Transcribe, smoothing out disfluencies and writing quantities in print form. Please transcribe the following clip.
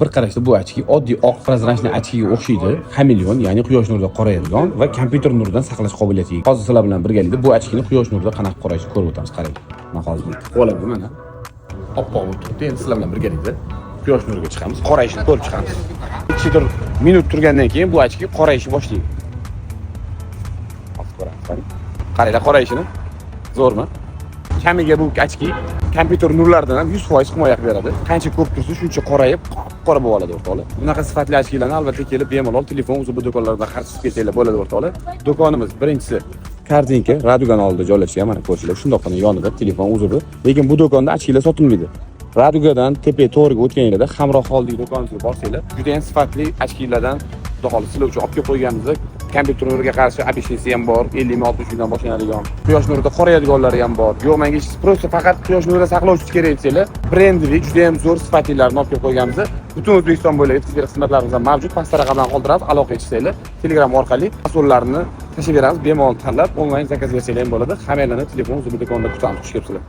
Bir qarashda bu ochki oddiy oq прозрачный ochkiga o'xshaydi. Xameleon, ya'ni quyosh nurida qorayadigan va kompyuter nuridan saqlash qobiliyatiga ega. Hozir sizlar bilan birgalikda bu ochkini quyosh nurida qanaqa qorayishini ko'rib o'tamiz. Qarang. Mana hozir tiqib mana. Oppoq bo'lib turibdi. Endi sizlar bilan birgalikda quyosh nuriga chiqamiz, qorayishini ko'rib chiqamiz. Nechadir minut turgandan keyin bu ochki qorayishni boshlaydi. Hozir ko'ramiz. Qarang. Qaranglar qorayishini. Zo'rmi? Kamiga bu ochki kompyuter nurlaridan ham 100% himoya qilib beradi. Qancha ko'p tursa, shuncha qorayib, qora bo'lib oladi, o'rtoqlar. Bunaqa sifatli ochkilarni albatta kelib bemalol Telefon UZB do'konlaridan xarid qilib ketsanglar bo'ladi, o'rtoqlar. Do'konimiz birinchisi Korzinka, Radugani oldida joylashgan, mana ko'rishinglar, shundoqqina yonida Telefon UZB. Lekin bu do'konda ochkilar sotilmaydi. Radugadan tepaga to'g'riga o'tganinglarda Hamroh Xolding do'konisiga borsanglar, juda ham sifatli ochkilardan, xudo xohlasa, sizlar uchun olib kelib qo'yganmiz. Kompyuter nuriga qarshi обычный si ham bor, 50 ming, 60 mingdan boshlanadigan. Quyosh nurida qorayadiganlari ham bor. Yo'q, menga просто faqat quyosh nurida saqlovchi kerak desanglar, брендовый, juda ham zo'r sifatlilarini olib kelib qo'yganmiz. Butun O'zbekiston bo'ylab yetkazib berish xizmatlarimiz ham mavjud. Pastda raqamlarni qoldiramiz, aloqaga chiqsanglar, Telegram orqali mas'ullarni tashlab beramiz, bemalol tanlab onlayn заказ bersanglar ham bo'ladi. Hammanglarni Telefon UZB do'konida kutamiz. Xush kelibsizlar.